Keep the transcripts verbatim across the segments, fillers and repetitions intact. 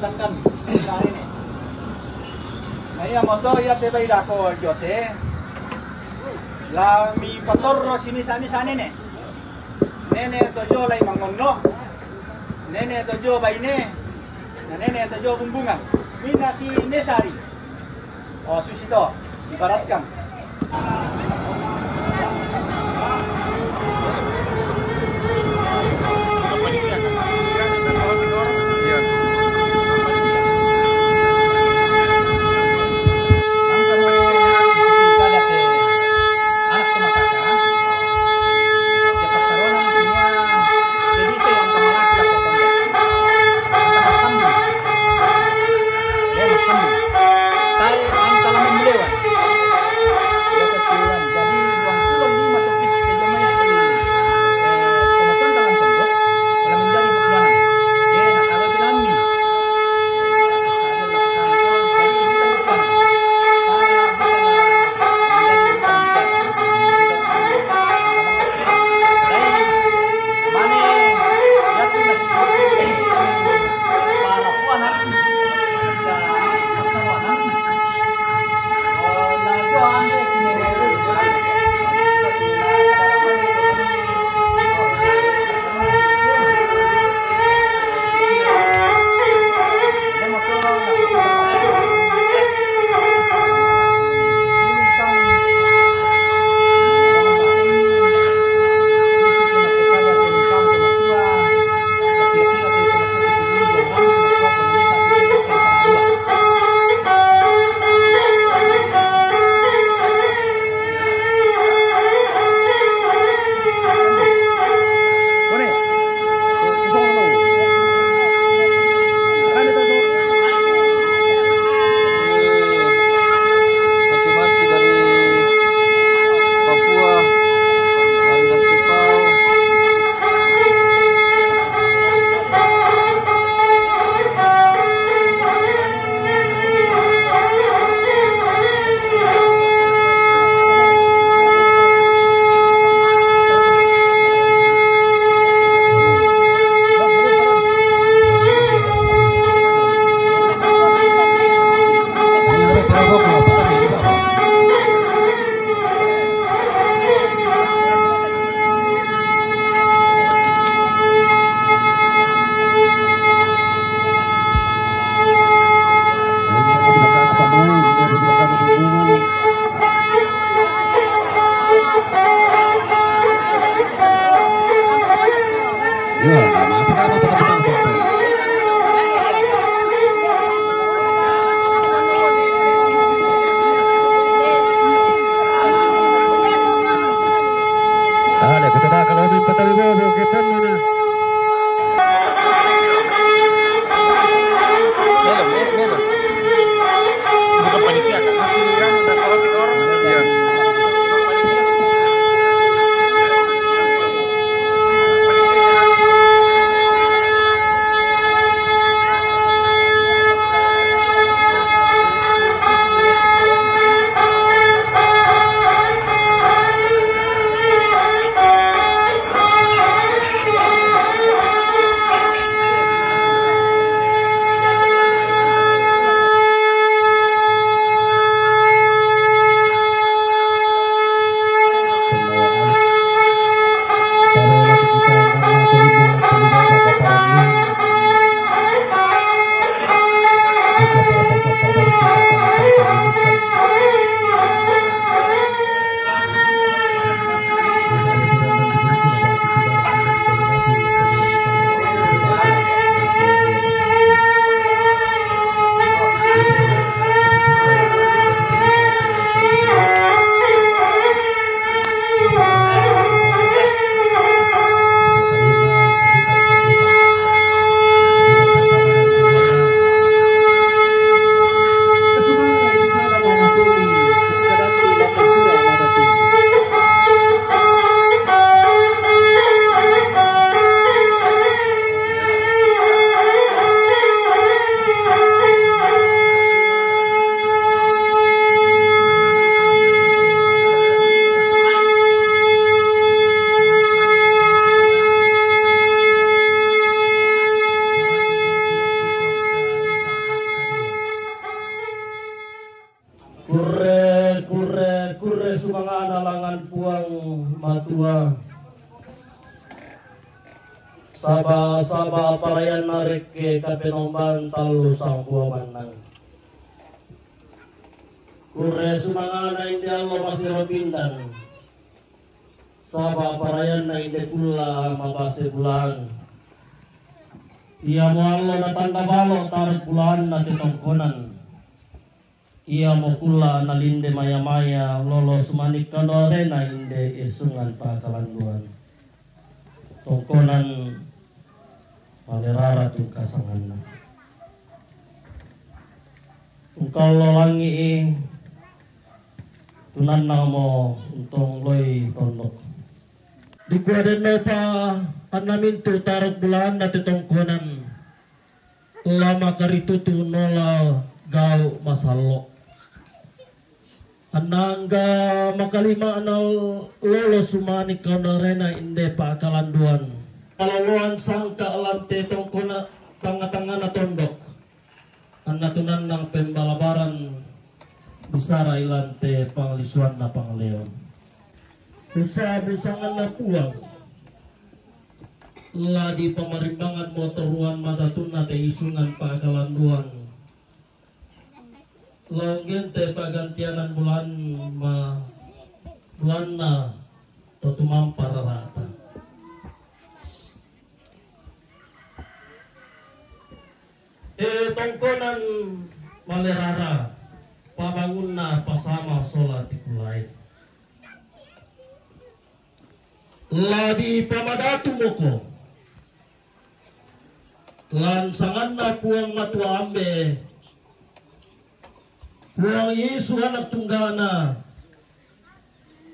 Kan, sare ne. Na iyamoto iya te bai dako jote. La mipatorro si misa-misa nene. Nene tojo lai mangonno. Nene tojo baine. Na nene tojo bumbungan. Minna si mesari. Oh, susito. Ibaratkan. Iya. Jadi saya angka malaki lah pokoknya. Angka masambung. Ya, masambung. Saya angka lama melewan. Ya, keturunan. Jadi, dua puluh lima topis ke jamaah itu, eh, kebetulan dalam tondok, kalau menjadi dua puluh enam. Ya, nah, kalau pinami. Saya lakukan itu, jadi kita dua puluh enam. Karena bisa lah menjadi dua puluh enam. Maci-maci dari Papua, dari Tupau. Ale, kota baka lo mi patawi bobo ke pemina. Melo, me-, melo. Bukan panitia, kan? Udah sholat tiga orang. Iya. Matua, saba-saba parayanna rekke kapenomban tallu sambua mannang. Kurre sumangana inde allo masero pindan, saba parayanna inde kulla mabase bulan. Iamo allo natanda balo taruk bulanna te tongkonan. Iamo kulla nalinde maya-maya lolo sumanik kanorena inde esungan pakalanduan. Tongkonan malerara tungka sanganna. Tungkallo langi i tunannamo untong loi tondok. Dikua dennopa anna mintu taruk bulanna te tongkonan. La makaritutu nola gau masallo. Anna angga makalimana lolo sumanik kanorena inde pakalanduan. Kaloloan sangka lante tongkona tangnga-tangngana tondok. Anna tunannang pembalabaran bisara ilante panglisuanna pangleon. Usaha busanganna Puang. La dipamarimbangan motoruan matatunna te isungan pakalanduan. Launggente pagantianan bulan ma bulanna to tumampa rarata. E tongkonan malerara pabangunna pasama sola tikulai. La dipamadatu moko. Lan sanganna Puang Matua Ambe, Puang Yesu Anak Tunggana,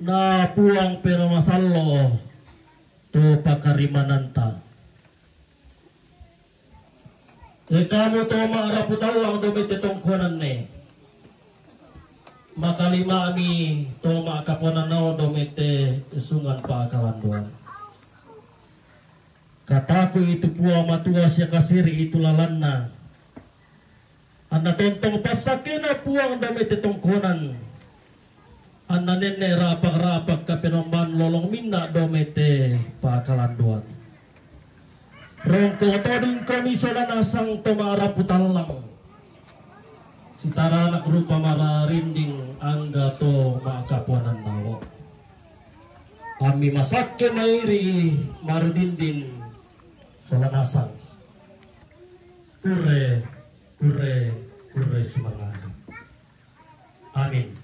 na Puang Permasallo to pakarimananta. E kamu to ma'rapu tallang dome te tongkonan ne. Makalima'mi to ma'kaponanao dome te sungan pakalanduan. Kataku itu Puang Matua sia kasiri itu lalanna. Anna tontong passakkena Puang dome te tongkonan. Anna nenne rapak-rapak kapenomban lolong minna dome te pakalanduan. Rongko toding komi sola nasang to ma'rapu tallang. Sitaranak rupa mararinding angga to ma'kapuanan nawo. Ammi masakke mairi marudinding sola nasang. Kurre, kurre, kurre sumangana. Amin.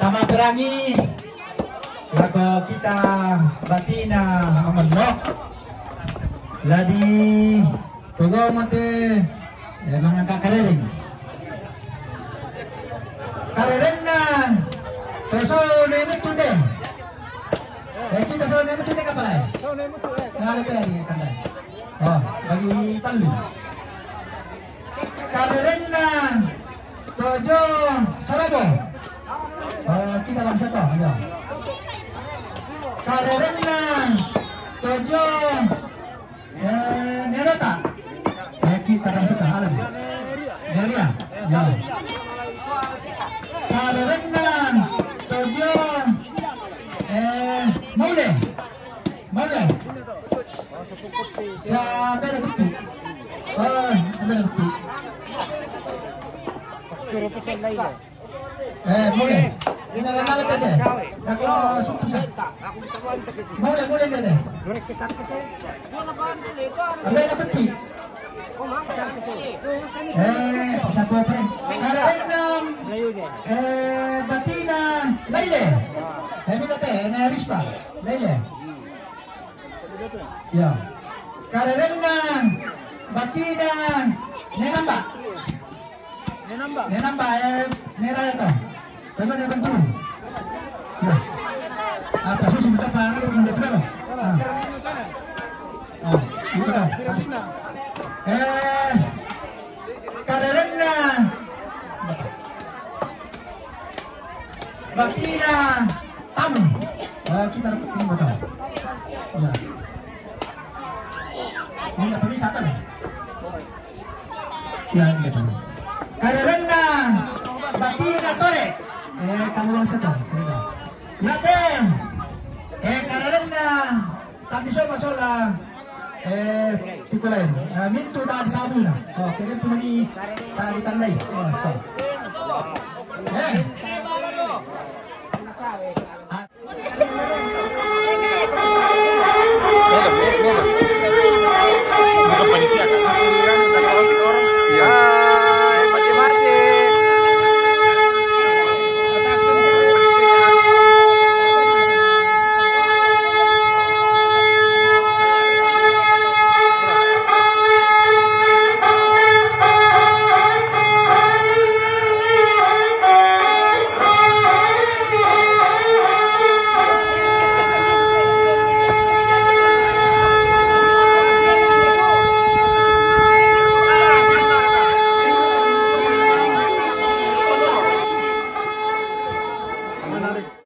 Tama perangi lako kita batina mamenno. Ladi pegau mate, eh, mangangka karereng. Karerenna toso nene tude. Ada tadi tanda. Oh, bagi tali. Karerenna Tojo Sorobo. Oh, kita bangsa to, ya. Karerenna Tojo, eh, Nerota. Eh, kita bangsa to, alam. Neria, ya. Karerenna Tojo, eh, Maule. Maule. Siapa ada bukti? Oh, ada bukti. Eh, Maule. Ini nama lagi deh. Aku sumpah. Maule, Maule deh. Ada bukti. Eh, siapa, friend? Karerenna, eh, Batina Laile. Eh, minta teh, eh, Rispa Laile. Ya. Karerenna Batina Nenamba. Nenamba, eh, Nera itu. Coba dia bantu. Ya. Apa sih sebentar, Pak? Ada yang berapa? Ah. Ah, gitu dong. Eh, karerenna Batina Tamu. Eh, kita dapat ini, Bapak. Ya. Ini dapat wisata nih. Ya, gitu. Karerenna Batina Tore. Eh, kamu langsung dong, sudah. Nate. Eh, karerenna Tandi Soma Sola. Eh, Tikulain. Eh, Mintu dan Sabuna. Oh, kira itu di, tadi tandai. Oh, stop. Eh.